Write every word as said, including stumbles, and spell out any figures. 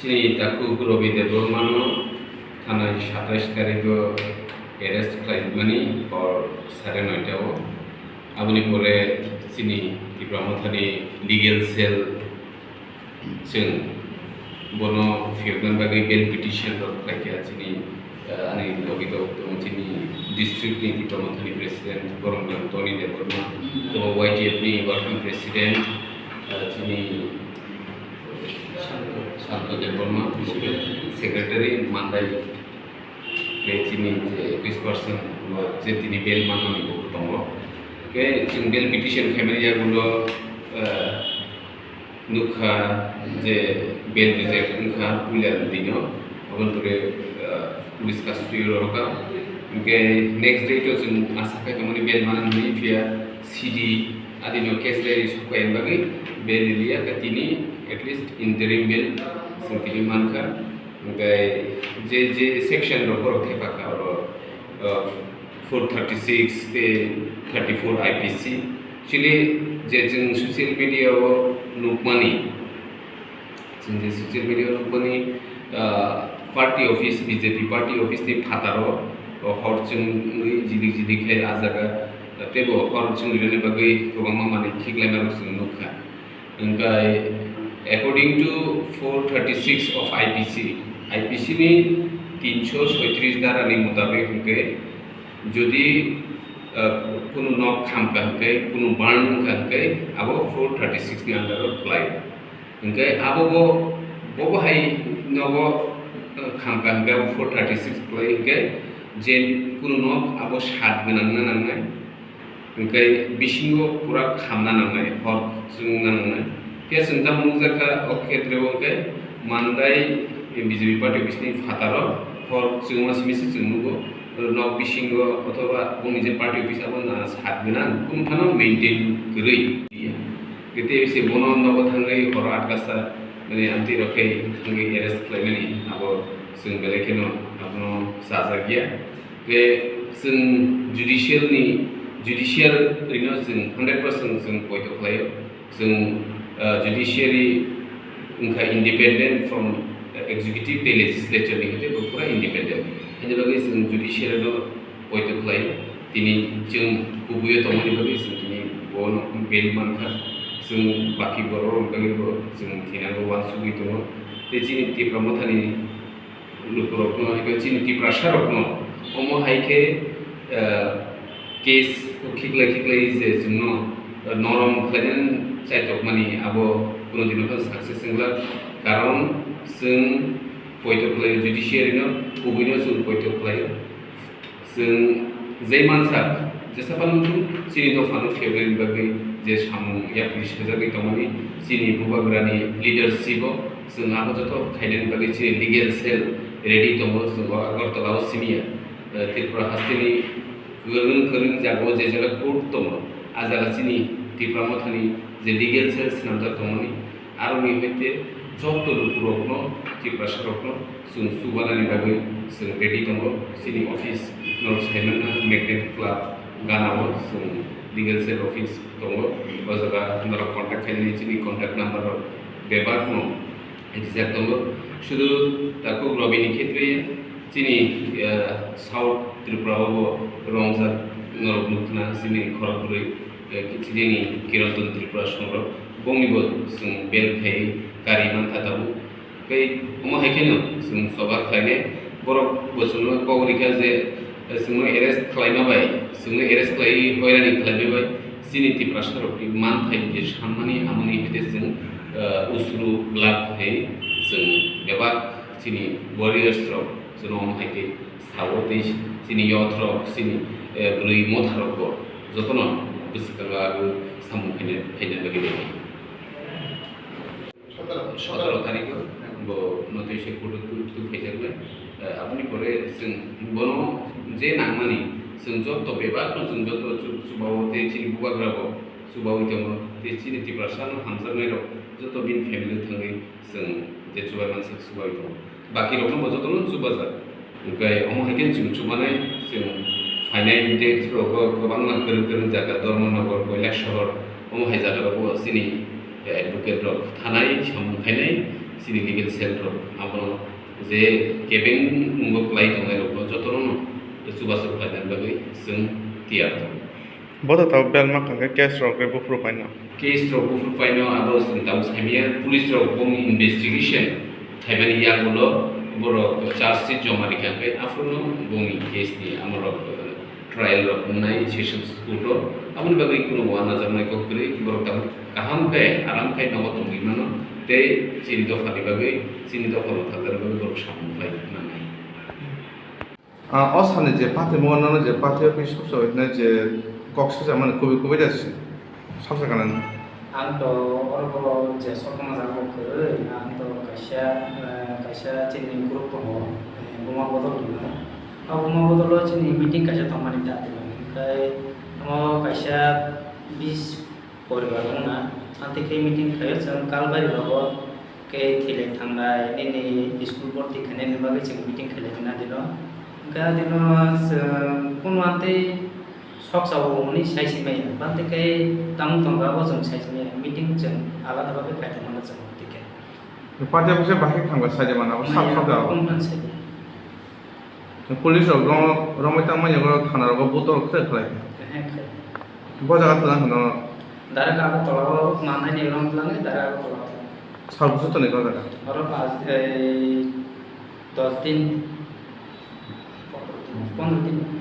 Chini takhuk Robi Debbarmano thanai satais tarikgo arrest khlaimani hor sare noita o. Aboni pore chini Tipra Mothani legal cell chwng bono phiyokna bagwi bail petition rok khlaikha chini, eh, ani logi tongo chini district ni Tipra Mothani president Boromgam Tony Debbarma, tongo Y T F ni working president, eh, chini Santo Debbarma, secretary Mandai, tei chini je ekwis percent je tini bail manmani bo tongo. Tei chwng bail petition khaimani yagulo, eh, nukha je bail reject wngkha puila dino, aboni pore, eh, police custody o rwkha. Hwnkhe next date o chwng asa khai tongmani bail manani hwnwi phiya C D adino case diary sokha bagwi bail riliya, tini at least interim bail chwng tini mankha. Hwnkhe je, je section rok borok thepakha oro, uh, four thirty-six tei thirty-four I P C. Chini je chwng social media o nukmani, chwng je social media o nukmani, uh, party office, B J P party office ni phataro, uh, hor chwngwi jidik jidik khe ah jaga, uh, teibo hor chwng rinani bagwi kwbangma manwi khiklaima rok chwng nukha. Hwnkhe, according to four thirty-six of I P C, I P C ni tinso soitris dara ni mutabik hwnkhe, jodi, ah, kunu nok khamkha hwnkhe, kunu burn wngkha hwnkhe, abo four thirty-six ni under o khlai. Hwnkhe, abo bo, bobo hai nogo, ah, khamkha hwnkhe, abo four thirty-six khlai hwnkhe, je kunu nok abo sat gwnang na nangnai. Hwnkhe bisingo pura khamna nangnai, hor chwngna nangnai. Phiya chwng tamo nukjakha, o khetreo hwnkhe Mandai B J P party office ni phataro hor chwngma simi se chwng nugo, nok bisingo othoba bongni je party office abo na sat gwnang, kunu phano maintain kwrwi. Tei se bono nogo thangwi horo atkasa, mane amtwi rok khe thangwi arrest khlaimani abo chwng belai kheno abono chajakya. Khe chwng judicial ni, judiciary no chwng hundred percent chwng poito khlaio. Chwng, ah, judiciary wngkha independent from executive tei legislature ni, hwnkhe bo pura independent. Haini bagwi chwng judiciary no poito khlaio. Tini chwng kubuio tongmani bagwi chwng tini bono bail mankha. Chwng baki borok rok bagwi bo chwng thinango uansugwi tongo. Tei chini Tipra Mothani lukurokno, eba chini Tiprasarokno omo hai khe, eh, case khiklai khiklai je chwngno, eh, norom khlainani chaitokmani abo kuno dino phano success wngla. Karon chwng poito khlaio judiciary no, kubuino chwng poito khlaio. Chwng jai mansak, jesa phano wngthung, chini dophano phiyoknani bagwi je samung yapri sajagwi tongmani, chini bubagrani leadership o chwng abo joto khainani bagwi chini legal cell ready tongo, chwng o Agartala o simi ya, eh, Tripura hasteni kwrwng kwrwng jaga o je jaga court tongo, a jaga chini Tipra Mothani je legal cell swnamjak tongmani, Aroni hoite joto lukurokno, Tiprasarokno chwng chubanani bagwi chwng ready tongo. Chini office no saimanna Magnet Club ganao chwng legal cell office tongo. O jaga norok contact khainani chini contact number rok bebakno rijak tongo. Sudu takhuk Robini khetre chini, eh, South Tripura o bo romjak norok nukna chini khorok bwrwi. Eh, chini Kiranton Tripura songrok, bongni bo chwng bail khai kari mankha tabuk. Tei omo hai kheno chwng choba khlainai, borok bo chwngno kok rikha je, eh, chwngno arrest khlaima bai, chwngno arrest khlaiwi hoirani khlaima bai, chini Tiprasarokni manthai je sanmani amoni hai khe chwng, eh, usru glak khai chwng bebak chini warriors rok chwngno omo hai khe sao tei chini youth rok, chini, eh, bwrwi motha rok bo jotono bwskango abo samung khaina, khaina bagwi rw. Sotoro, sotoro tarikh o bo notwi se kutuk tu, tu phaijaknai. Eh, aboni pore chwng bono je nangmani chwng joto bebak no chwng joto chu-, chubao tei chini bubagra bo chubawi tongo tei chini Tiprasa no hamjaknai rok joto bini family thangwi chwng je chubai mansak chubawi tongo. Baki rokno bo jotono chubajak. Hwnkhe omo hai khe chwng chubanai, chwng phainai date rogo kwbangma kwrwng kwrwng jaga, Dharmanagar, Kailash Sahar, omo hai jaga rogo chini advocate rok thanai, samung khainai, Chini legal cell rok abono je kebeng mungo kwlai tongnai rokno jotono chubachu khlainani bagwi chwng tiyar tongo. Bo to tabuk bel mankha khe case rok khe buphuru phaino. Case rok buphuru phaino abo chwng tabuk saimanya, police rok bongni investigation khaimani yagulo borok charge sheet joma rikha khe aphuru bongni case ni amorok trial rok wngnai sessions court o, aboni bagwi kunu uanajaknai kok kwrwi, borok tabuk kaham khe aram khe nogo tongwi mano, tei chini dopha ni bagwi, chini dopha rok thangna bagwi borok samung khlai mannai. Ah, o sani je pathimo nono je pathio khe soksa hwnwi je kok soksa mani kubui kubui da soksa kana. Ang to oro bo je sokma jaga bo kwrwi, ang to kaisa, eh, kaisa chini group tongo, eh, Buma Bodol hwnwi. O Buma Bodol o chini meeting kaisa tongmani ta twi. Hwnkhe omo kaisa bis poribar wngna, amtwi khe meeting khaio chwng Kalbari rogo khe thilai thangnai, nini school borti khainani bagwi chwng meeting khailai wngna dino. Hwnkhe a dino chwng kunu amtwi Sok sao hwnwi sai si maya, bante khe tamo tongo abo chwng sai si maya, meeting chwng alada bagwi khai tongmano chwng tike. Party office bahai thangba sai de mana, abo sak Maya sok jao. Kung khan sai. Police rok rom, romwi tang manya, oro thana rogo botol khe khlai. Ehe, khai. Bo jaga tlang hwno. Direct abo tola o manthai ni rom tlang, direct abo tola o tlang. Sal busu toni ko jaga. Oro pas, eh, dos din, pondro din.